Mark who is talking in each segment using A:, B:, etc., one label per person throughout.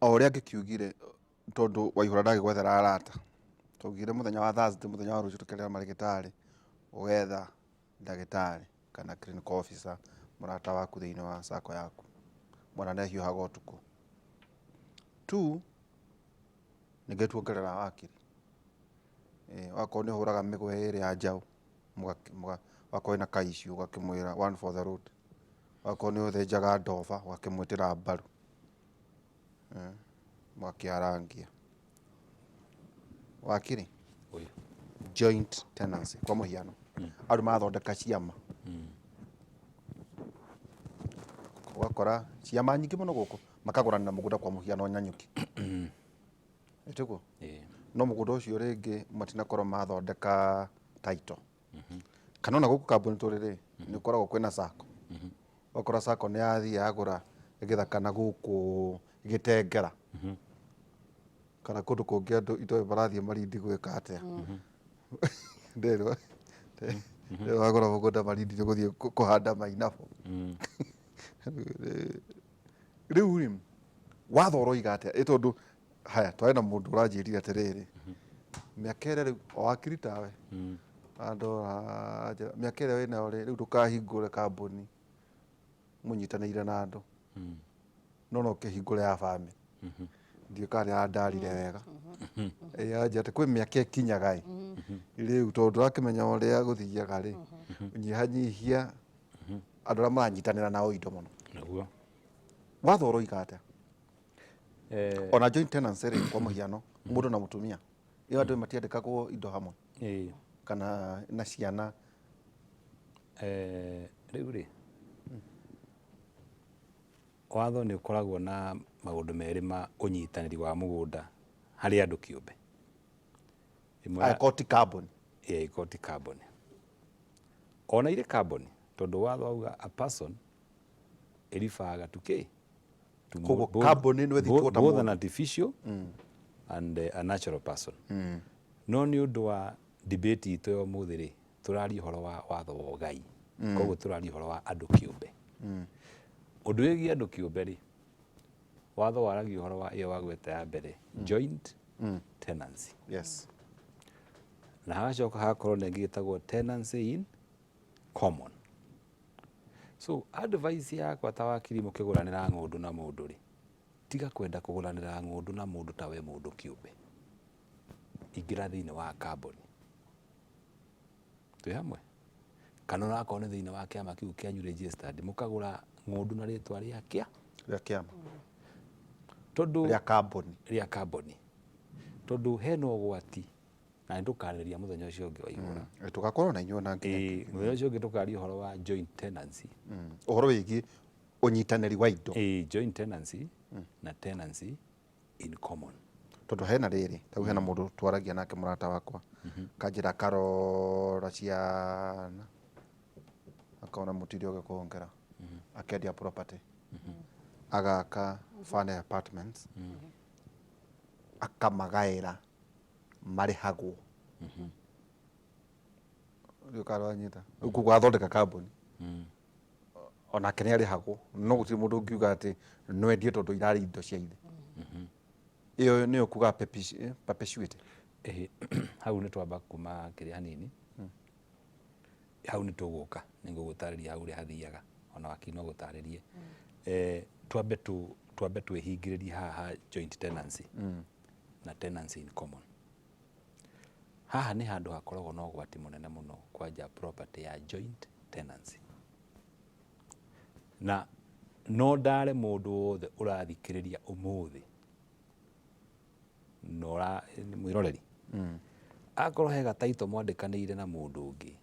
A: O ũrĩa ngĩkiugire, tondũ Waihũra ndagĩgwethera arata, twaugire mũthenya wa Thursday, mũthenya wa rũciũ tũkerĩra marĩgĩtarĩ, ũgetha ndagĩtarĩ kana clinical officer mũrata waku thĩinĩ wa sacco yaku. Mwana nĩ ahiũhaga ũtukũ. Two, ningĩ tuongerera wakiri. Wakorwo nĩ ũhũraga mĩgwe ĩrĩ ya njaũ, wakorwo wĩna ka issue ũgakĩmwĩra one for the road. Wakorwo nĩ ũthĩnjaga ndoba ũgakĩmwĩtĩra mbaru, mũgakĩarangia. Wakiri, joint tenancy kwa mũhiano, andũ marathondeka ciama, ũgakora ciama nyingĩ mũno gũkũ makagũranĩra mũgũnda kwa mũhiano Nanyuki. Ĩtiguo? No mũgũnda ũcio rĩngĩ matinakorwo mathondeka title. Kana ona gũkũ kambuni tũrĩ rĩ, nĩ ũkoragwo kwĩna sacco. Ũgakora sacco nĩ yathiĩ yagũra gĩthaka na gũkũ Gĩtengera, kana kũndũ kũngĩ andũ itoĩ marathiĩ Malindi gwĩka atĩa. Nderwo wagũra mũgũnda Malindi nĩ ũgũthiĩ kũhanda mainabũ. Rĩu rĩ, watho ũroiga atĩa? Ĩ tondũ haya twarĩ na mũndũ ũranjĩrire atĩrĩrĩ, mĩaka ĩrĩa rĩu o wakiri tawe, andora anjĩra mĩaka ĩrĩa wĩnayo rĩ, rĩu ndũkahingũre kambuni mũnyitanĩire na andũ, no no ũkĩhingũre ya bamĩrĩ. Ndiũĩ kana nĩ arandarire wega. Ĩ anjĩra atĩ kwĩ mĩaka ĩkinyaga ĩ, rĩu tondũ ndũrakĩmenya ũrĩa gũthiaga rĩ, nyihanyihia andũ arĩa maranyitanĩra nao indo mũno.
B: Nĩguo.
A: Watho ũroiga atĩa? Ona joint tenancy rĩ, kwa mũhiano, mũndũ na mũtumia, ĩyo andũ matiandĩkagwo indo hamwe kana na ciana.
B: Rĩu rĩ, watho nĩ ũkoragwo na maũndũ merĩ ma ũnyitanĩri wa mũgũnda harĩ andũ kĩũmbe.
A: Angĩkorwo ti kambuni.
B: Ĩĩ, angĩkorwo ti kambuni. Ona irĩ kambuni, tondũ watho wauga a person ĩribaga to kĩ? To
A: Koguo kambuni nĩ ĩthitwo ta
B: both an
A: mũndũ.
B: artificial and a natural person. No nĩ ũndũ wa debate itũ ya ũmũthĩ rĩ, tũraria ũhoro wa watho wa ũgai. Koguo tũraria ũhoro wa andũ kĩũmbe. Ũndũ wĩgiĩ andũ kĩũmbe rĩ, watho waragia ũhoro wa ĩyo wagweta ya mbere, joint tenancy. Na hagacoka hagakorwo na ĩngĩ ĩtagwo tenancy in common. So advice yakwa ta wakiri mũkĩgũranĩra ng'ũndũ na mũndũ rĩ, tiga kwenda kũgũranĩra ng'ũndũ na mũndũ ta we mũndũ kĩũmbe. Ingĩra thĩinĩ wa kambuni. Twĩ hamwe? Kana onakorwo nĩ thĩinĩ wa kĩama kĩu kĩanyu registered, mũkagũra ng'ũndũ na rĩtwa rĩa kĩa?
A: Rĩa kĩama.
B: Tondũ
A: Rĩa kambuni.
B: Rĩa kambuni. Tondũ hena ũgwati na nĩ tũkarĩrĩria mũthenya ũcio ũngĩ Waihũra.
A: Tũgakorwo na inyuĩ ona nginya.
B: Ĩĩ, mũthenya ũcio ũngĩ tũkaria ũhoro wa joint tenancy.
A: Ũhoro wĩgiĩ ũnyitanĩri wa indo.
B: Ĩĩ, joint tenancy na tenancy in common.
A: Tondũ hena rĩrĩ, ta rĩu hena mũndũ twaragia nake mũrata wakwa, akanjĩra akarora ciana, akona mũtiri ũgĩ kũngĩra, akendia property, agaka furnished apartments, akamagaĩra marĩhagwo. Ndiũĩ kana nĩwanyita. Rĩu koguo athondeka kambuni, onake nĩ arĩhagwo, no gũtirĩ mũndũ ũngiuga atĩ no endie tondũ irarĩ indo cia ithe. Ĩyo nĩyo kuga perpetuity.
B: Ĩhĩ, hau nĩ twamba kuma kĩrĩa hanini, hau nĩ tũgũka, nĩ ngũgũtarĩria hau ũrĩa hathiaga, ona wakiri no gũtarĩrie. Twambe tu, twambe twĩhingĩrĩrie haha ha joint tenancy na tenancy in common. Haha nĩ handũ hakoragwo na ũgwati mũnene mũno kwanja property ya joint tenancy. Na no ndare mũndũ wothe ũrathikĩrĩria ũmũthĩ na ũra mwĩroreri, akorwo he gataito mwandĩkanĩire na mũndũ ũngĩ,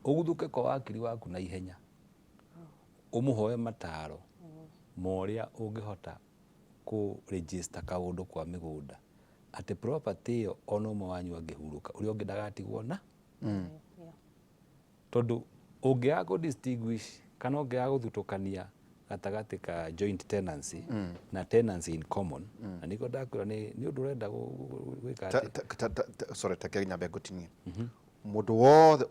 B: ũguthũke kwa wakiri waku na ihenya, ũmũhoe mataro ma ũrĩa ũngĩhota kũ register kaũndũ kwa mĩgũnda, atĩ property ĩyo ona ũmwe wanyu angĩhurũka, ũrĩa ũngĩ ndagatigwo na. Tondũ ũngĩaga kũ distinguish kana ũngĩaga gũthutũkania gatagatĩ ka joint tenancy na tenancy in common, na nĩkĩo ndakwĩra nĩ ũndũ ũrenda gwĩka atĩ.
A: Sorry, reke nyambe ngũtinie. Mũndũ wothe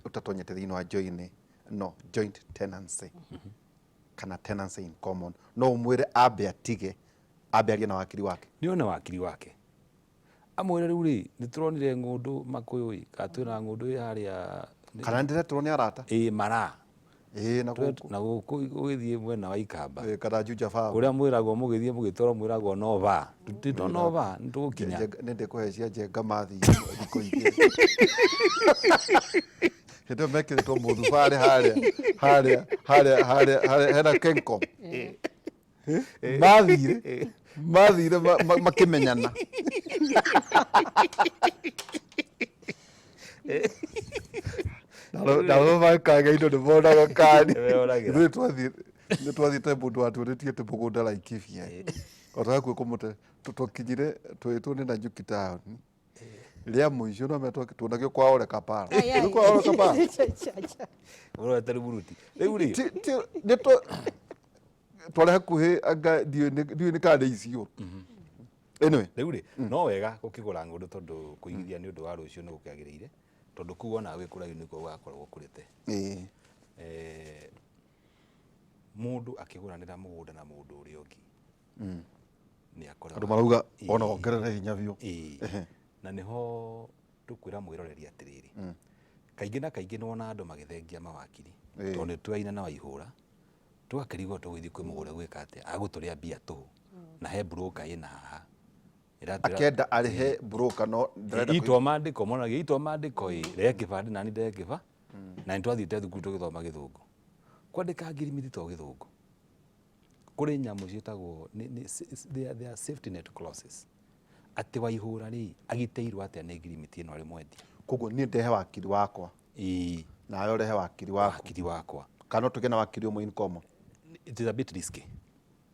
A: ũtatonyete thĩinĩ wa joint, no, joint tenancy. Kana tenancy in common, no ũmwĩre ambe atige, ambe arie na wakiri wake?
B: Nĩ one wakiri wake, amwĩre rĩu rĩ, nĩ tũronire ng'ũndũ makũyũ ĩ, kana twĩna ng'ũndũ ĩ harĩa.
A: Kana nĩndĩretirwo nĩ arata.
B: Ĩ mara.
A: Ĩĩ, na gũkũ.
B: Na gũkũ ũgĩthiĩ mwena wa Ikamba.
A: Ĩĩ, kana Juja Farm.
B: Kũrĩa mwĩragwo mũgĩthiĩ mũgĩtwarwo mwĩragwo no va tũtitwo no va nĩ tũgũkinya.
A: Nĩ ndĩkũhe cia Njenga mathiĩ thikũ igĩrĩ. Hĩndĩ ĩyo mekĩrĩtwo mũthubarĩ harĩa harĩa harĩa harĩa harĩa hena Kencom. Mathire makĩmenyana. Nao makaga indo nĩ monaga kani.
B: Nĩmeonagĩra.
A: Ithuĩ twathiĩ nĩ twathiĩte mũndũ watuonĩtie atĩ mũgũnda Laikipia. O ta hakuhĩ kũmũte twakinyire twĩtwo nĩ Nanyuki taũni. Rĩa mũico no menya tuonagio kwa Ole Kapara.
C: Ai, ai.
A: Kwa Ole Kapara.
C: Cha, cha, cha.
B: Ũrorete rĩburuti rĩu rĩ.
A: Nĩ twarĩ hakuhĩ anga ndiũĩ nĩ kana nĩ icio. Anyway.
B: Rĩu rĩ, no wega gũkĩgũra ng'ũndũ tondũ kũigithia nĩ ũndũ wa rũciũ nĩ gũkĩagĩrĩire, tondũ kũu ona wĩ kũraihu nĩkuo gũgakorwo gũkũrĩte. Mũndũ akĩgũranĩra mũgũnda na mũndũ ũrĩa ũngĩ nĩ akoragwo
A: Andũ marauga ona ongerere hinya biũ.
B: Ĩĩ. Na nĩho tũkwĩra mwĩroreri atĩrĩrĩ, kaingĩ na kaingĩ nĩ wona andũ magĩthengia mawakiri, tondũ nĩ tũraina na Waihũra tũgakĩrigwo tũgũthiĩ kwĩ mũgũre gwĩka atĩa, agũtũrĩa mbia tũhũ na he broker ĩna haha ĩratwĩra
A: Akenda arĩhe broker no ndarenda.
B: Itwa mandĩko monagia itwa mandĩko ĩ rehe kĩbandĩ nani ndehe kĩba na nĩ twathiĩte thukuru tũgĩthoma gĩthũngũ. Kwandĩka ngirimiti to gĩthũngũ, kũrĩ nyamũ ciĩtagwo they are safety net clauses, atĩ Waihũra rĩ agitĩirwo atĩa nĩ ngirimiti ĩno arĩ mwendia.
A: Koguo niĩ ndehe wakiri wakwa.
B: Ĩĩ.
A: Nawe ũrehe wakiri waku.
B: Wakiri wakwa.
A: Kana no tũgĩe na wakiri ũmwe in common?
B: It is a bit risky.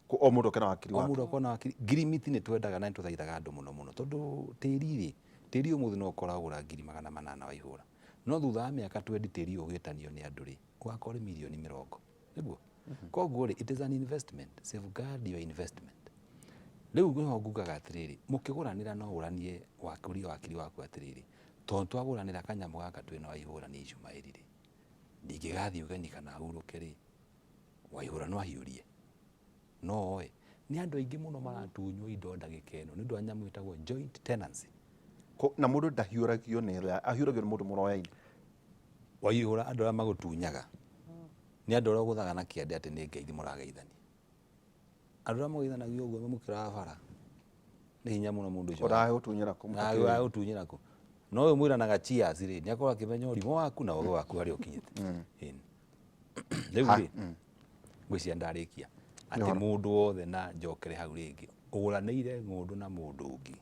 A: O mũndũ oke na wakiri
B: O
A: wake.
B: mũndũ akorwo na wakiri. Ngirimiti nĩ twendaga na nĩ tũthaithaga andũ mũno mũno, tondũ tĩri rĩ, tĩri ũmũthĩ no ũkorwo wagũra 800,000 Waihũra, no thutha wa mĩaka 20 tĩri ũyũ ũgĩtanio nĩ andũ rĩ, ũgakorwo ũrĩ 30 million nĩguo. Koguo rĩ, it is an investment, safeguard your investment. Rĩu nĩho ngugaga atĩrĩrĩ, mũkĩgũranĩra no ũranie wakũrie wakiri waku atĩrĩrĩ, tondũ twagũranĩra kanyamũ gaka twĩna Waihũra nĩ Ishumaeli rĩ, ndingĩgathiĩ ũgeni kana hurũke rĩ, Waihũra no ahiũrie no oe. Nĩ andũ aingĩ mũno maratunywo indo ndagĩka ĩno nĩ ũndũ wa nyamũ ĩtagwo joint tenancy.
A: Na mũndũ ndahiũragio nĩ lawyer, ahiũragio nĩ mũndũ mũroyaine.
B: Waihũra andũ arĩa magũtunyaga nĩ andũ arĩa ũgũthaga na kĩande atĩ nĩ ngeithi mũrageithania. Andũ arĩa mũgeithanagia ũguo mũkĩraga bara nĩ hinya mũno mũndũ ũcio.
A: Ũragũtunyĩra kũ?
B: Ũragũtunyĩra kũ? No ũyũ mwĩranaga cheers rĩ, nĩ akorwo akĩmenya ũrimũ waku na ũgĩ waku harĩa ũkinyĩte. Ĩni. Rĩu rĩ, ngwĩciria ndarĩkia atĩ mũndũ wothe na njokere hau rĩngĩ ũgũranĩire ng'ũndũ na mũndũ ũngĩ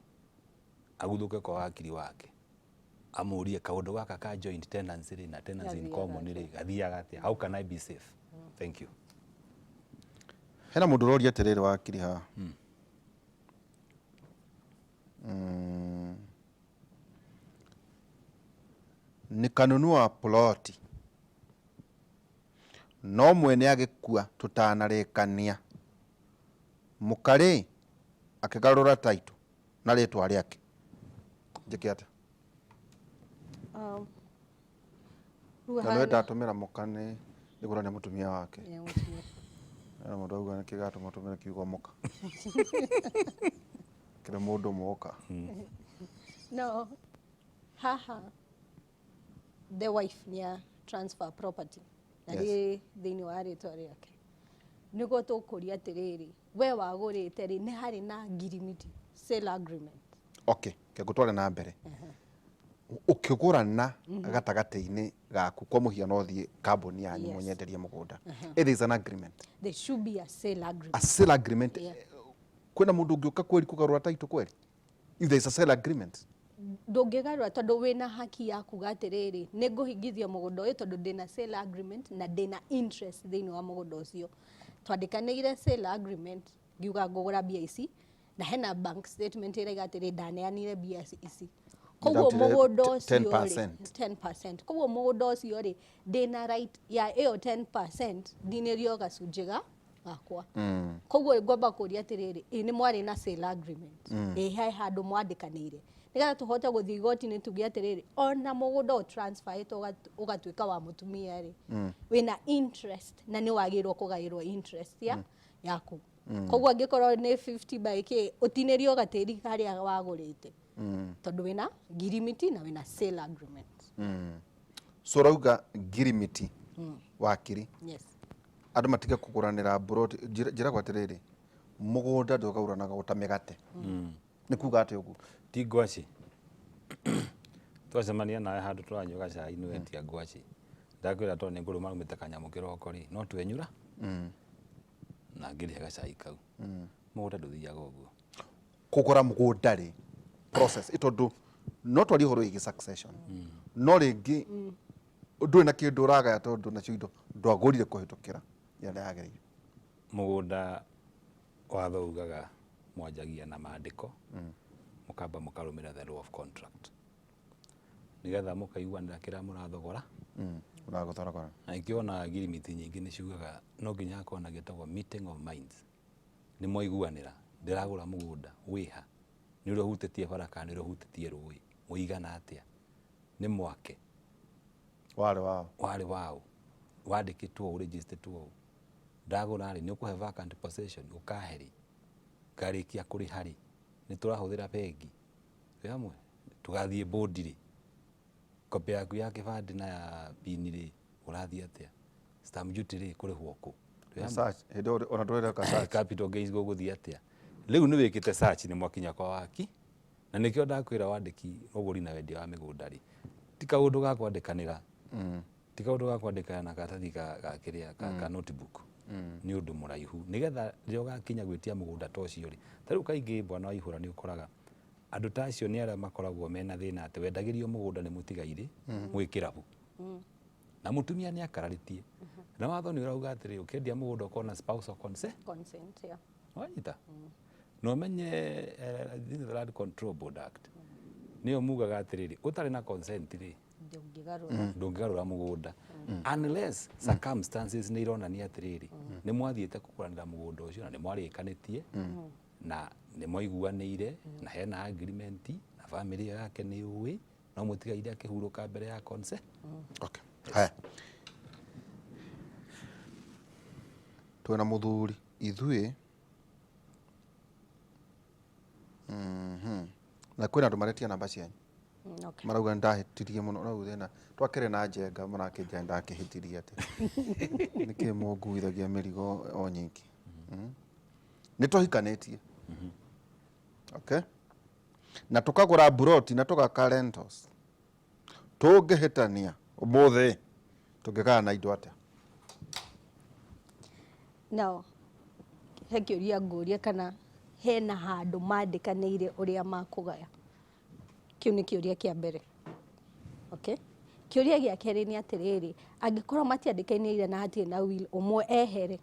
B: aguthũke kwa wakiri wake amũrie kaũndũ gaka ka joint tenancy rĩ na tenancy in common rĩ gathiaga atĩa, how can I be safe? Thank you.
A: Hena mũndũ ũroria atĩrĩrĩ wakiri haha. Nikanunua ploti no mwene agĩkua tũtanarĩkania, mũkarĩ akĩgarũra title na rĩtwa rĩake, njĩke atĩa?
C: Rĩu
A: Na nĩwe ndatũmĩra mũka nĩ nĩgũrania mũtumia wake.
C: Yeah, mũtumia.
A: Hena mũndũ auga nĩkĩ gatũma tũmĩre kiugo mũka kĩrĩ mũndũ mũka.
C: No haha the wife nĩ transfer property na rĩ thĩinĩ wa rĩtwa rĩake, nĩguo tũkũria atĩrĩrĩ, we wagũrĩte rĩ, nĩ harĩ na ngirimiti, sale agreement?
A: Okay, ke ngũtware na mbere. Ũkĩgũrana gatagatĩ-inĩ gaku, kwa mũhiano ũthiĩ kambuni yanyu mũnyenderie mũgũnda, it is an agreement.
C: There should be a sale agreement.
A: A sale agreement.
C: Yeah.
A: Kwĩna mũndũ ũngĩũka kweri kũgarũra title kweri if there is a sale agreement?
C: Ndũngĩgarũra, tondũ wĩna haki ya kuga atĩrĩrĩ, nĩ ngũhingithia mũgũnda ũyũ tondũ ndĩna sale agreement na ndĩna interest thĩinĩ wa mũgũnda ũcio. Twandĩkanĩire sale agreement ngiuga ngũgũra mbia ici, na hena bank statement ĩraiga atĩrĩ ndaneanire mbia ici, koguo
A: Ndarutire
C: mũgũnda ũcio rĩ,
A: 10%.
C: 10%, koguo mũgũnda ũcio rĩ, ndĩna right ya ĩyo 10%, ndinĩrio gacunjĩ ga gakwa. Koguo ngwamba kũria atĩrĩrĩ, ĩ nĩ mwarĩ na sale agreement? Ĩ he handũ mwandĩkanĩire? Nĩgetha tũhote gũthiĩ igoti-inĩ tuge atĩrĩrĩ, ona mũgũnda ũtransferĩtwo ũgatuĩka wa mũtumia rĩ, wĩna interest na nĩ wagĩrĩirwo kũgaĩrwo interest ya yaku. Koguo angĩkorwo nĩ 50 by k, ũtinĩrio gatĩri harĩa wagũrĩte, tondũ wĩna ngirimiti na wĩna sale agreement.
A: So rauga ngirimiti, wakiri.
C: Yes.
A: Andũ matige kũgũranĩra mburoti. Njĩragwo atĩrĩrĩ, mũgũnda ndũgũranaga ta mĩgate. Nĩ kuga atĩ ũguo?
B: Ti ngwaci. Twacemania nawe handũ tũranyua gacai, nĩ wetia ngwaci, ndakwĩra tondũ nĩ ngũrũma rumĩte kanyamũ kĩroko rĩ, no twenyura na ngĩrĩhe gacai kau. Mũgũnda ndũthiaga ũguo.
A: Kũgũra mũgũnda rĩ, process tondũ no twarie ũhoro wĩgiĩ succession, no rĩngĩ ndũrĩ na kĩndũ ũragaya, tondũ nacio indo ndwagũrire kũhĩtũkĩra ĩrĩa yagĩrĩire.
B: Mũgũnda, watho ugaga mwanjagia na maandĩko, mũkamba mũkarũmĩrĩra the law of contract, nĩgetha mũkaiguanĩra kĩrĩa mũrathogora.
A: Ũragũthoragora.
B: Na ikĩona ngirimiti nyingĩ nĩ ciugaga no nginya hakorwo na gĩtagwo meeting of minds, nĩ mwaiguanĩra, ndĩragũra mũgũnda wĩha, nĩ ũrĩa ũhutĩtie bara kana nĩ ũrĩa ũhutĩtie rũĩ, ũigana atĩa, nĩ mwake.
A: Warĩ wao.
B: Warĩ wao, wandĩkĩtwo ũũ, registered ũũ, ndagũra rĩ, nĩ ũkũhe vacant possession, ũkahe rĩ, ngarĩkia kũrĩha rĩ, nĩ tũrahũthĩra bengi, twĩ hamwe, tũgathiĩ bũndi rĩ, copy yaku ya kĩbandĩ na ya pin rĩ, ũrathiĩ atĩa, stamp duty rĩ, kũrĩhwo kũ? Twĩ hamwe?
A: Search hĩndĩ ĩyo ona ndũreka search.
B: Capital gains gũgũthiĩ atĩa? Rĩu nĩ wĩkĩte search, nĩ mwakinya kwa waki, na nĩkĩo ndakwĩra wandĩki, ũgũri na wendia wa mĩgũnda rĩ, ti kaũndũ ga kwandĩkanĩra, ti kaũndũ ga kwandĩkanĩra na karatathi ga kĩrĩa ka notebook. Nĩ ũndũ mũraihu, nĩgetha rĩrĩa ũgakinya gwĩtia mũgũnda ta ũcio rĩ, ta rĩu kaingĩ bwana Waihũra, nĩ ũkoraga andũ ta acio nĩ arĩa makoragwo mena thĩna atĩ wendagĩrio mũgũnda nĩ mũtigairĩ mwĩ kĩrabu, na mũtumia nĩ akararĩtie, na watho nĩ ũrauga atĩrĩ, ũkĩendia mũgũnda ũkorwo na spousal consent.
C: Consent, yeah.
B: Wanyita na ũmenye this is the Land Control Board Act, nĩyo mugaga atĩrĩrĩ, ũtarĩ na consent rĩ,
C: ndũngĩgarũra.
B: Ndũngĩgarũra mũgũnda unless circumstances nĩ ironania atĩrĩrĩ, nĩ mwathiĩte kũgũranĩra mũgũnda ũcio na nĩ mwarĩkanĩtie na nĩ mwaiguanĩire na hena agreement na family ĩyo yake nĩ ũĩ, no mũtigaire akĩhurũka mbere ya consent.
A: Okay. Haya, twĩna mũthuri ithuĩ. Na kwĩna andũ maretia namba cianyu. Marauga nĩndahĩtirie mũno rau thĩna twakĩrĩ na njenga, marakĩnjĩra nĩndakĩhĩtirie atĩ nĩkĩ mũnguithagia mĩrigo o nyingĩ. Nĩ twahikanĩtie, okay, na tũkagũra mburoti na tũgaka rentals. Tũngĩhĩtania ũmũthĩ, tũngĩgana na indo atĩa?
C: Now, he kĩũria ngũria, kana hena handũ mandĩkanĩire ũrĩa makũgaya? Kĩu nĩ kĩũria kĩa mbere. Okay, kĩũria gĩa kerĩ nĩ atĩrĩrĩ, angĩkorwo matiandĩkanĩire na hatirĩ na will, ũmwe ehere,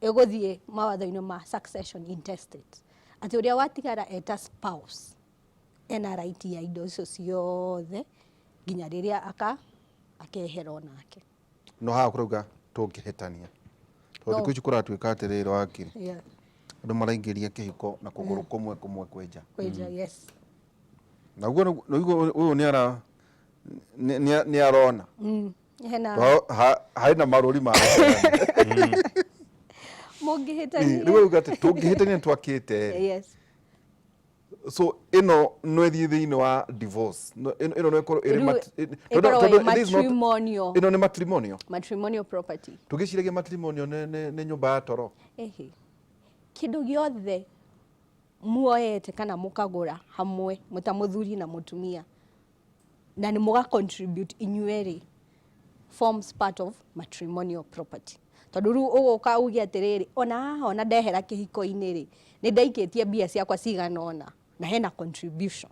C: ĩgũthiĩ mawatho-inĩ ma succession intestate, atĩ ũrĩa watigara eta spouse ena right ya indo icio ciothe nginya rĩrĩa aka akehera onake.
A: No haha kũrauga tũngĩhĩtania, tondũ
C: No.
A: thikũ ici kũratuĩka atĩrĩrĩ, wakiri, andũ maraingĩria kĩhiko na kũgũrũ kũmwe kũmwe kwĩnja.
C: Kwĩnja, yes.
A: Naguo naguo ũyũ nĩ ara nĩ arona.
C: Hena
A: Harĩ na marũri ma
C: mũngĩhĩtania.
A: Rĩu auga atĩ tũngĩhĩtania twakĩte. So ĩno no ĩthiĩ thĩinĩ wa divorce? Ĩno no ĩkorwo ĩrĩ
C: Rĩu ĩkoragwo
A: tondũ
C: ĩ
A: this is not-
C: matrimonial.
A: Ĩno nĩ matrimonial.
C: Matrimonial property.
A: Tũgĩciragia matrimonial nĩ nyũmba ya toro.
C: Ehe, kĩndũ gĩothe muoete kana mũkagũra hamwe mũta mũthuri na mũtumia na nĩ mũga contribute inyuerĩ forms part of matrimonial property, tondũ rĩu ũgũka uge atĩrĩrĩ, ona haha ona ndehera kĩhiko-inĩ rĩ, nĩ ndaikĩtie mbia ciakwa cigana ũna na hena contribution.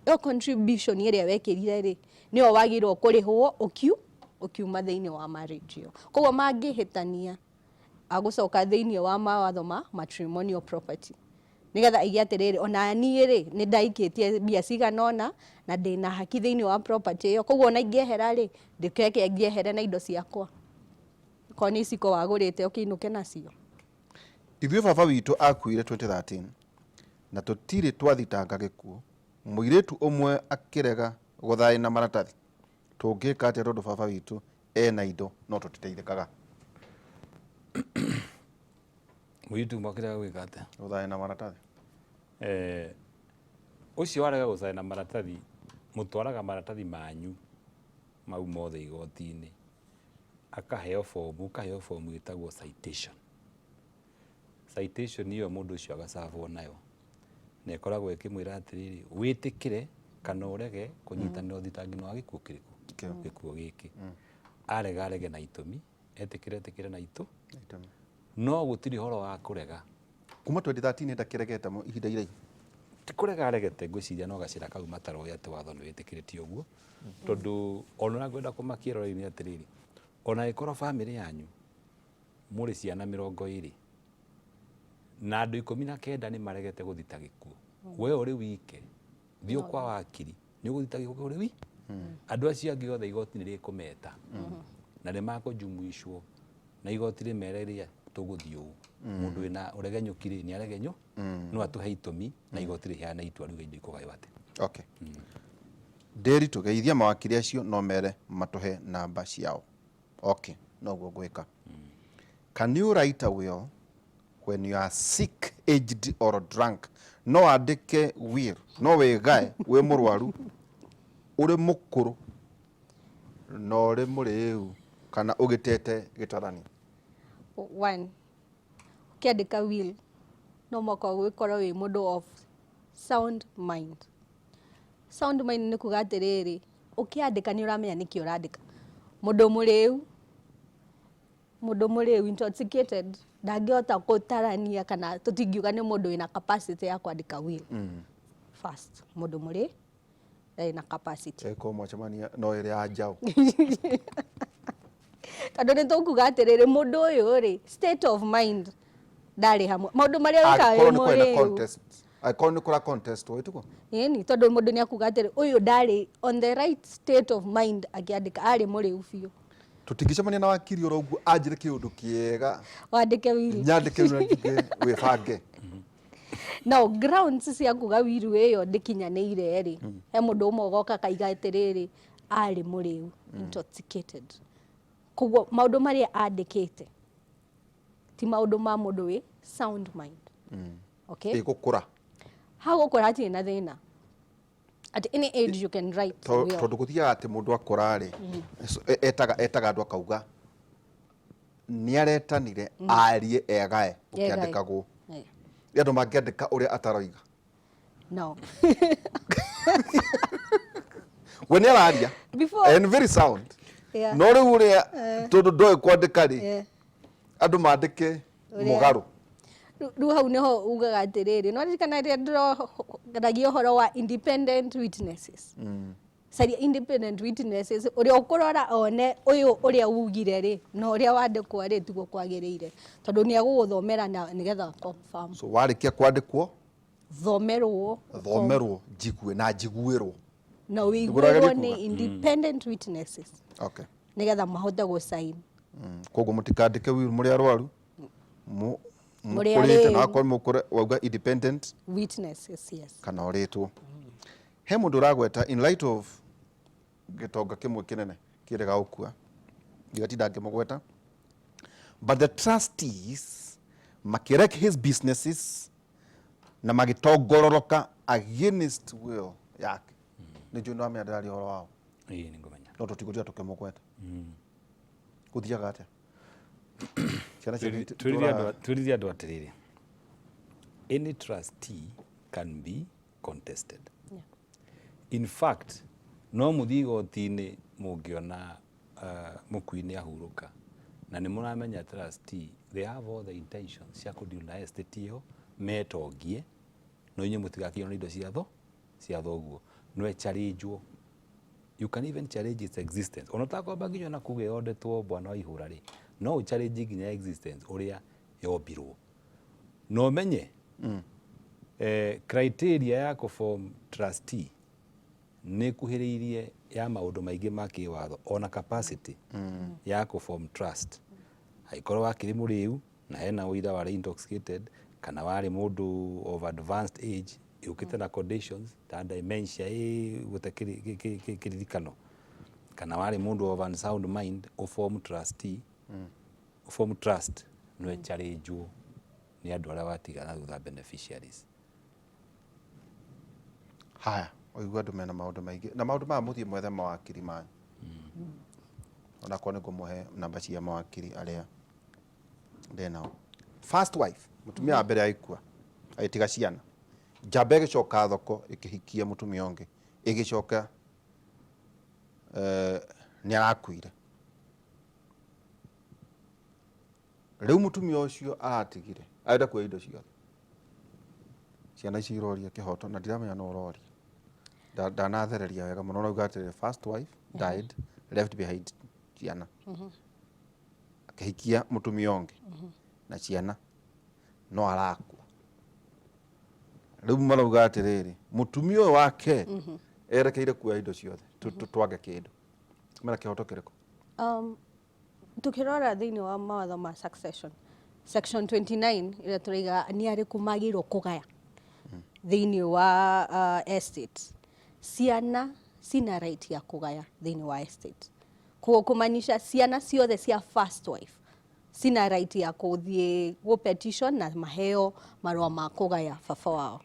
C: Ĩyo contribution ĩrĩa wekĩrire rĩ, nĩyo wagĩrĩirwo kũrĩhwo ũkiuma thĩinĩ wa marriage ĩyo. Koguo mangĩhĩtania, agũcoka thĩinĩ wa mawatho ma matrimonial property, nĩgetha aige atĩrĩrĩ, ona niĩ rĩ, nĩ ndaikĩtie mbia cigana ũna na ndĩna haki thĩinĩ wa property ĩyo. Koguo ona ingĩehera rĩ, ndĩkeke ngĩehere na indo ciakwa, korwo nĩ iciko wagũrĩte ũkĩinũke nacio.
A: Ithuĩ baba witũ akuire 2013 na tũtirĩ twathitanga gĩkuũ. Mũirĩtu ũmwe akĩrega gũthaĩna maratathi, tũngĩka atĩa tondũ baba witũ ena indo no tũtiteithĩkaga?
B: Mũirĩtu ũmwe akĩrega gwĩka atĩa?
A: Gũthaĩna maratathi.
B: Ũcio warega gũcaina maratathi, mũtwaraga maratathi manyu mau mothe igoti-inĩ, akaheo bomu, ũkaheo bomu ĩtagwo citation. Citation ĩyo mũndũ ũcio agacabwo nayo, na ĩkoragwo ĩkĩmwĩra atĩrĩrĩ, wĩtĩkĩre kana ũrege kũnyitanĩra ũthitangi wa gĩkuũ kĩrĩkũ? Gĩkuũ gĩkĩ. Arega arege na itũmi, etĩkĩre etĩkĩre na itũ, no gũtirĩ ũhoro wa kũrega.
A: Kuma 2013 ndakĩregete ihinda iraihu.
B: Ti kũrega aregete, ngwĩciria no gacĩra kau mataroĩ atĩ watho nĩ wĩtĩkĩrĩtie ũguo, tondũ ona ũrĩa ngwenda kũmakia rori-inĩ atĩrĩrĩ, ona ĩkorwo bamĩrĩ yanyu mũrĩ ciana 20 na andũ 19 nĩ maregete gũthita gĩkuũ, we ũrĩ wike thiĩ kwa wakiri nĩ ũgũthita gĩkuũ ũrĩ wi andũ acio angĩ othe igoti nĩ rĩkũmeta na nĩ makũjumuishwo na igoti rĩmere rĩa tũgũthiĩ ũũ. Mũndũ wĩna ũregenyũki rĩ nĩ aregenyũ, no atũhe itũmi na igoti rĩheane itua riuge indo ikũgaywo atĩa.
A: Okay. Ndĩri tũgeithia mawakiri acio no mere matũhe namba ciao. Okay, noguo ngwĩka. Can you write a will when you are sick, aged or drunk? No andĩke will, no wĩgae wĩ mũrwaru, ũrĩ mũkũrũ na ũrĩ mũrĩu kana ũgĩtete gĩtarani.
C: One, ũkĩandĩka will no mũhaka ũgĩkorwo wĩ mũndũ of sound mind. Sound mind nĩ kuga atĩrĩrĩ, ũkĩandĩka nĩ ũramenya nĩkĩ ũrandĩka. Mũndũ mũrĩu intoxicated ndangĩhota gũtarania kana tũtingiuga nĩ mũndũ wĩna capacity ya kwandĩka will. First, mũndũ mũrĩ ndarĩ na capacity.
A: Eko mwacemania no ĩrĩ ya njaũ.
C: Tondũ nĩ tũkuga atĩrĩrĩ, mũndũ ũyũ rĩ, state of mind ndarĩ hamwe. Maũndũ marĩa wĩkaga wĩ
A: Angĩkorwo nĩ kũrĩ na
C: mũrĩu.
A: contest, angĩkorwo nĩ kũra contest wĩtiguo?
C: Ĩni, tondũ mũndũ nĩ akuga atĩrĩ, ũyũ ndarĩ on the right state of mind akĩandĩka, arĩ mũrĩu biũ.
A: Tũtingĩcemania na wakiri oro ũguo anjĩre kĩũndũ kĩega
C: Wandĩke will.
A: Nyandĩke will na njuge wĩbange.
C: No grounds cia kuga will ĩyo ndĩkinyanĩire rĩ, he mũndũ ũmwe ũgoka akaiga atĩrĩrĩ, arĩ mũrĩu, intoxicated. Koguo maũndũ marĩa andĩkĩte ti maũndũ ma mũndũ wĩ sound mind. Okay?
A: Ĩgũkũra.
C: Hau gũkũra hatirĩ na thĩna. At any age you can write a will.
A: Tondũ gũthiaga atĩ mũndũ akũra rĩ, etaga andũ akauga nĩ aretanire arie egae ũkĩandĩkagwo. Nĩ andũ mangĩandĩka ũrĩa ataroiga.
C: No.
A: We nĩ araria.
C: Before.
A: And very sound.
C: Yeah.
A: No rĩu ũrĩa tondũ ndoĩ kwandĩka rĩ, andũ mandĩke mũgarũ.
C: Rĩu hau nĩho ugaga atĩrĩrĩ, no ririkana rĩrĩa ndĩroragia ũhoro wa independent witnesses. Caria independent witnesses ũrĩa ũkũrora one ũyũ ũrĩa ugire rĩ na ũrĩa wandĩkwo rĩ tiguo kwagĩrĩire, tondũ nĩ egũgũthomera na nĩgetha confirm.
A: So warĩkia kwandĩkwo,
C: Thomerwo.
A: Thomerwo, njigue na njiguĩrwo.
C: Na
A: Nĩguo
C: ũiguĩrwo
A: ũrageria
C: nĩ
A: kuga?
C: independent witnesses.
A: Okay.
C: Nĩgetha mahote gũsign.
A: Koguo mũtikandĩke will mũrĩ arwaru,
C: Mũrĩ
A: mũkũrĩte na
C: arĩu.
A: akorwo mũkũre wauga independent
C: witnesses, yes.
A: Kana ũrĩtwo. He mũndũ ũragweta in light of gĩtonga kĩmwe kĩnene kĩrega gũkua, ndigatinda ngĩmũgweta, but the trustees makĩrek his businesses na magĩtongororoka against will yake. Nĩ njũĩ nĩ wamenya ndĩraria ũhoro wao.
B: Ĩĩ, nĩ ngũmenya.
A: No tũtigũtinda tũkĩmũgweta. Gũthiaga atĩa? Ciana ciaku itũraga-
B: Twĩrire andũ atĩrĩrĩ, any trustee can be contested. In fact, no mũthiĩ igoti-inĩ mũngĩona mũkui nĩ ahurũka na nĩ mũramenya trustee they have all the intentions cia kũdeal na estate ĩyo metongie, no inyuĩ mũtigakinywo nĩ indo cia thoguo. No ĩchallengewo. You can even challenge its existence. Ona ũtakwamba nginya na kuga yondetwo bwana wa ihũra rĩ, no ũ challenge nginya existence ũrĩa yombirwo. Na ũmenye, criteria ya kũ form trustee nĩ ĩkuhĩrĩirie ya maũndũ maingĩ ma kĩwatho, ona capacity ya kũ form trust. Angĩkorwo wakĩrĩ mũrĩu na hena ũira warĩ intoxicated kana warĩ mũndũ of advanced age, Yũkĩte na conditions ta dementia, ĩ gũte kĩririkano, kana warĩ mũndũ of unsound mind, ũform trustee, ũform trust, no ĩcharĩnjwo nĩ andũ arĩa watiga na thutha, beneficiaries.
A: Haya, ũigua andũ mena maũndũ maingĩ na maũndũ maya, mũthiĩ mwethe mawakiri manyu. Onakorwo nĩ ngũmũhe namba cia mawakiri arĩa ndĩnao. First wife, mũtumia wa mbere, agĩkua agĩtiga ciana. Njamba ĩgĩcoka thoko, ĩkĩhikia mũtumia ũngĩ, ĩgĩcoka nĩ arakuire. Rĩu mũtumia ũcio aratigire arenda kuoya indo ciothe. Ciana ici iroria kĩhoto na ndiramenya no ũroria. Ndanathereria wega mũno. Rauga atĩrĩrĩ, first wife died, left behind ciana, akĩhikia mũtumia ũngĩ na ciana, no arakua. Rĩu marauga atĩrĩrĩ, mũtumia ũyũ wa kerĩ erekeire kuoya indo ciothe. Twange kĩndũ mena kĩhoto kĩrĩkũ?
C: Tukirora thĩinĩ wa mawatho ma succession, section 29 ĩrĩa tũraiga nĩ arĩkũ magĩrĩirwo kũgaya thĩinĩ wa estate, ciana cina right ya kũgaya thĩinĩ wa estate. Koguo kũmaanisha ciana ciothe cia first wife cina right ya kũthiĩ gũ petition na maheo marũa ma kũgaya baba wao.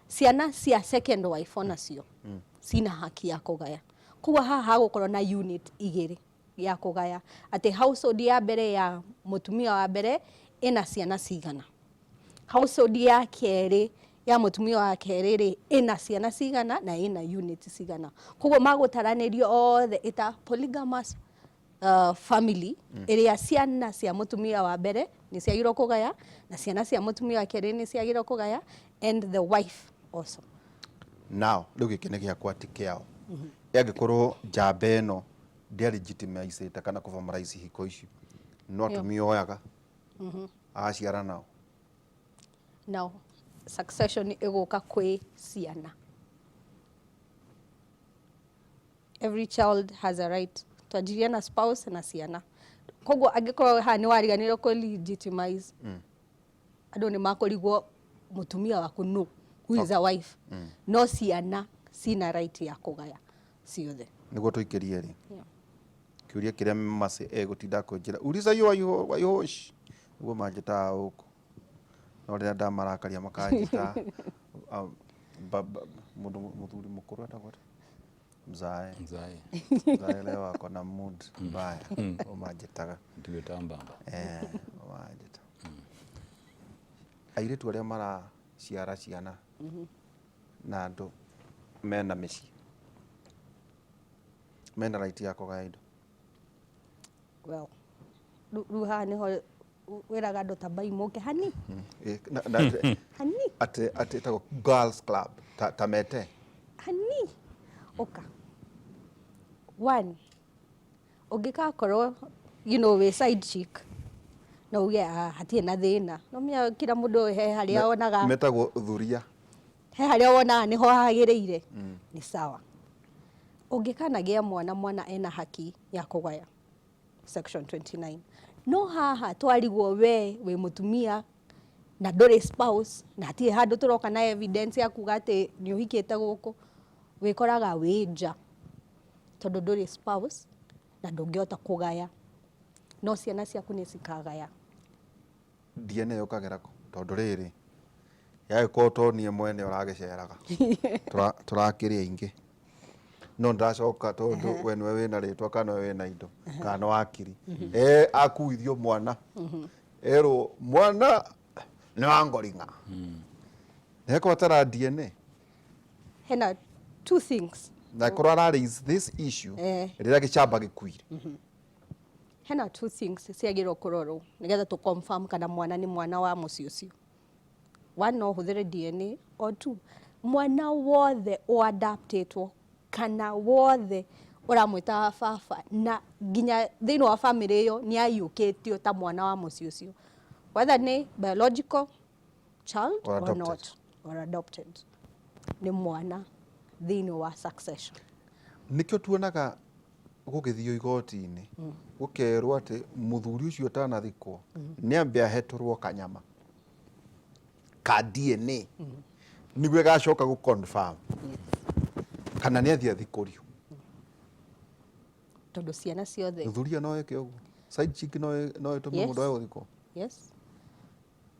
C: Ciana cia second wife onacio cina haki ya kũgaya. Koguo haha hagũkorwo na unit igĩrĩ ya kũgaya, atĩ household ya mbere ya mũtumia wa mbere ĩna ciana cigana, household ya kerĩ ya mũtumia wa kerĩ rĩ ĩna ciana cigana na ĩna unit cigana. Koguo magũtaranĩrio othe ĩta polygamous family ĩrĩa ciana cia mũtumia wa mbere nĩ ciagĩrĩirwo kũgaya na ciana cia mũtumia wa kerĩ nĩ ciagĩrĩirwo kũgaya, and the wife also.
A: Now rĩu gĩkĩ nĩ gĩakwa, ti kĩao. Angĩkorwo njamba ĩno ndĩalegitimize kana kũformalize hiko icio, no atumia oyaga agaciara nao?
C: Now succession ĩgũka kwĩ ciana. Every child has a right. Twanjirie na spouse na ciana. Koguo angĩkorwo haha nĩ wariganĩrwo kũ legitimize, andũ nĩ makũrigwo mũtumia waku no who is a wife, no ciana cina right ya kũgaya ciothe.
A: Nĩguo tũikĩrie rĩ kĩũria kĩrĩa Mercy egũtinda kũnjĩra, uliza hiyo waihosh, nĩguo manjĩtaga gũkũ, no rĩrĩa ndamarakaria makanjĩta mũndũ mũthuri mũkũrũ etagwo atĩa? Mzae.
B: Mzae.
A: Mzae leo ako na mood mbaya, nĩguo manjĩtaga.
B: Nduĩta mbamba.
A: Eh, manjĩta airĩtu arĩa maraciara ciana na andũ mena mĩciĩ mena right ya kũgaya indo?
C: Well, rĩu haha nĩho wĩraga andũ ta bai mũke hani.
A: Na
C: Hani.
A: atĩ ĩtagwo girls club ta mete.
C: Hani ũka one ũngĩgakorwo wĩ side chick, no uge, "Ah, hatirĩ na thĩna." No menya kila mũndũ he harĩa onaga.
A: Metagwo thuria.
C: He harĩa wonaga nĩho hagĩrĩire, nĩ sawa. Ũngĩkanagĩa mwana, mwana ena haki ya kũgaya, section 29. No haha twarigwo we wĩ mũtumia na ndũrĩ spouse na hatirĩ handũ tũroka na evidence ya kuga atĩ nĩ ũhikĩte gũkũ, wĩkoraga wĩ nja tondũ ndũrĩ spouse na ndũngĩhota kũgaya, no ciana ciaku nĩ cikagaya.
A: DNA yũkagĩra kũ? Tondũ rĩrĩ yagĩkorwo to niĩ mwene ũragĩceraga, tũrakĩrĩ aingĩ, no ndĩracoka tondũ we nĩwe wĩna rĩtwa kana nĩwe wĩna indo kana nĩ wakiri e akuithio mwana, erwo mwana nĩ wa ngoring'a, nĩekũbatara DNA?
C: Hena two things.
A: Na ĩkorwo ara raise this issue rĩrĩa gĩcamba gĩkuire.
C: Hena two things ciagĩrĩirwo kũrorwo nĩgetha tũ confirm kana mwana nĩ mwana wa mũciĩ ũcio. One, no ũhũthĩre DNA, or two, mwana wothe ũadaptĩtwo kana wothe ũramwĩta baba na nginya thĩinĩ wa family ĩyo nĩ aiyũkĩtio ta mwana wa mũciĩ ũcio, whether nĩ biological child
A: or
C: or
A: adopted.
C: Not or adopted, nĩ mwana thĩinĩ wa succession.
A: Nĩkĩo tuonaga gũgĩthio igoti-inĩ gũkerwo atĩ mũthuri ũcio ũtanathikwo nĩ ambe ahetũrwo kanyama ka DNA. Nĩguo ĩgacoka gũ confirm kana nĩ athiĩ athikũrio.
C: Tondũ ciana ciothe.
A: Thuthuria no ĩke ũguo. Side chick no ĩtũme mũndũ age gũthikwo.
C: Yes.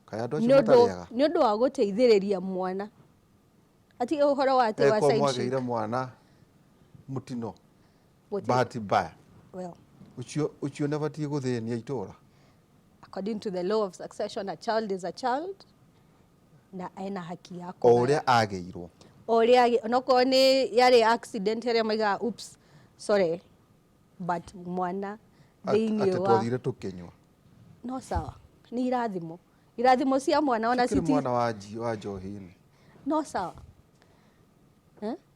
A: Kaĩ andũ acio matarĩaga.
C: Nĩ ũndũ wa gũteithĩrĩria mwana. Ati ũhoro wa atĩ wa side chick.
A: Mwagĩire mwana mũtino. Bahati mbaya.
C: Well.
A: Ũcio nĩabatiĩ gũthĩnia itũra.
C: According to the law of succession, a child is a child. Na ena haki ya
A: o ũrĩa agĩirwo.
C: O ũrĩa onokorwo nĩ yarĩ accident ĩrĩa maigaga oops, sorry, but mwana thĩinĩ wa
A: atĩ twathire tũkĩnyua.
C: No sawa, nĩ irathimo. Irathimo cia mwana ona
A: citi mwana wa njohi-inĩ.
C: No sawa.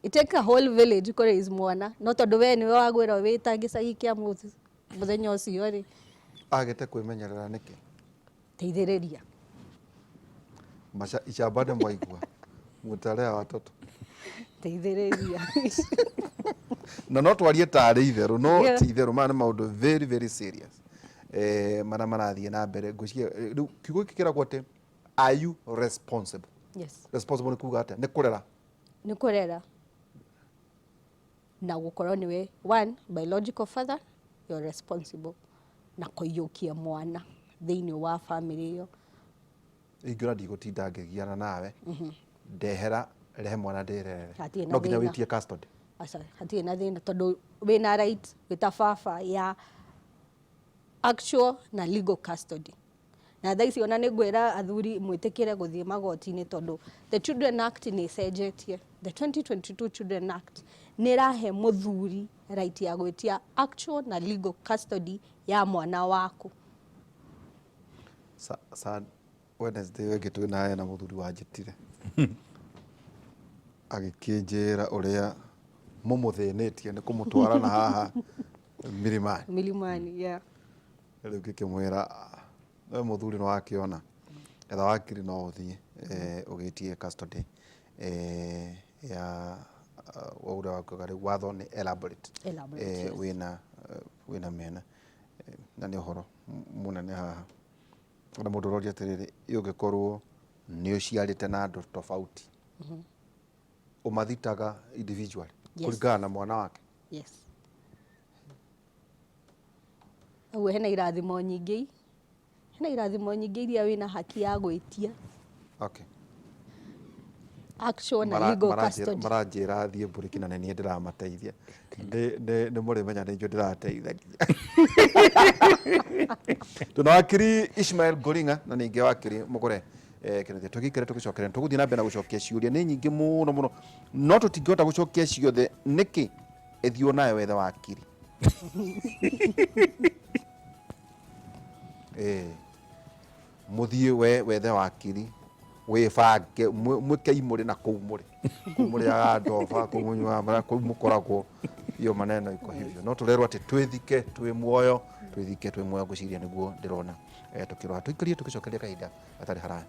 C: It take a whole village kũ raise mwana. No tondũ we nĩwe wagwĩrwo wĩ ta gĩcagi kĩa mũthenya ũcio rĩ.
A: Agĩte kwĩmenyerera nĩkĩ?
C: Teithĩrĩria.
A: Maca icamba nĩ mwaigua. Mũtarea watoto.
C: Teithĩrĩria.
A: Na no twarie tarĩ itherũ, no ti itherũ, maya nĩ maũndũ very very serious. Marĩa marathiĩ na mbere. Ngwĩciria rĩu kiugo gĩkĩ kĩragwo atĩ are you responsible?
C: Yes.
A: Responsible nĩ kuga atĩa? Nĩ kũrera.
C: Nĩ kũrera. Na gũkorwo nĩwe one biological father, you're responsible. Na kũiyũkia mwana thĩinĩ wa family ĩyo.
A: Ingĩona ndigũtinda ngĩgiana nawe, ndehera rehe mwana ndĩrerere. No nginya wĩtie custody.
C: Aca, hatirĩ na thĩna tondũ wĩna right wĩta baba ya actual na legal custody. Na thaa ici ona nĩ ngwĩra athuri mwĩtĩkĩre gũthiĩ magoti-inĩ tondũ the Children Act nĩ ĩcenjetie. The 2022 Children Act nĩ ĩrahe mũthuri right ya gwĩtia actual na legal custody ya mwana waku.
A: Sa Wednesday ĩyo ĩngĩ twĩ naye na mũthuri wanjĩtire agĩkĩnjĩra ũrĩa mũmũthĩnĩtie nĩ kũmũtwara na haha Milimani.
C: Milimani, yeah.
A: Rĩu ngĩkĩmwĩra we mũthuri nĩ wakĩona etha wakiri no ũthiĩ ũgĩtie custody ya ũrĩa wakuaga rĩu watho nĩ elaborate.
C: Elaborate, yes.
A: Wĩna mĩena na nĩ ũhoro mũnene haha. Na mũndũ ũroria atĩrĩrĩ, ũngĩkorwo nĩ ũciarĩte na andũ tofauti, ũmathitaga individually kũringana na mwana wake.
C: Yes. Ũguo hena irathimo nyingĩ. Hena irathimo nyingĩ iria wĩna haki ya gwĩtia.
A: Okay.
C: Actual na legal custody.
A: Maranjĩra thiĩ mbũrĩki na nĩ niĩ ndĩramateithia. Nĩ mũrĩmenya nĩ ithuĩ ndĩrateithagia. Tuna wakiri Ishmael Goringa na ningĩ wakiri Mũgũre Kenneth. Tũgĩikare tũgĩcokere tũgũthiĩ na mbere na gũcokia ciũria nĩ nyingĩ mũno mũno no tũtingĩhota gũcokia ciothe nĩkĩ ĩthiĩ nayo wethe wakiri. Mũthiĩ we wethe wakiri wĩbange mwĩkei mũrĩ na kũu mũrĩ kũu mũrĩaga ndoba kũu mũnyuaga kũu mũkoragwo hiyo maneno iko hivyo no tũrerwo atĩ twĩthike twĩ muoyo twĩthike twĩ muoyo ngwĩciria nĩguo ndĩrona tũkĩrora tũikarie tũgĩcokeria kahinda gatarĩ haraya.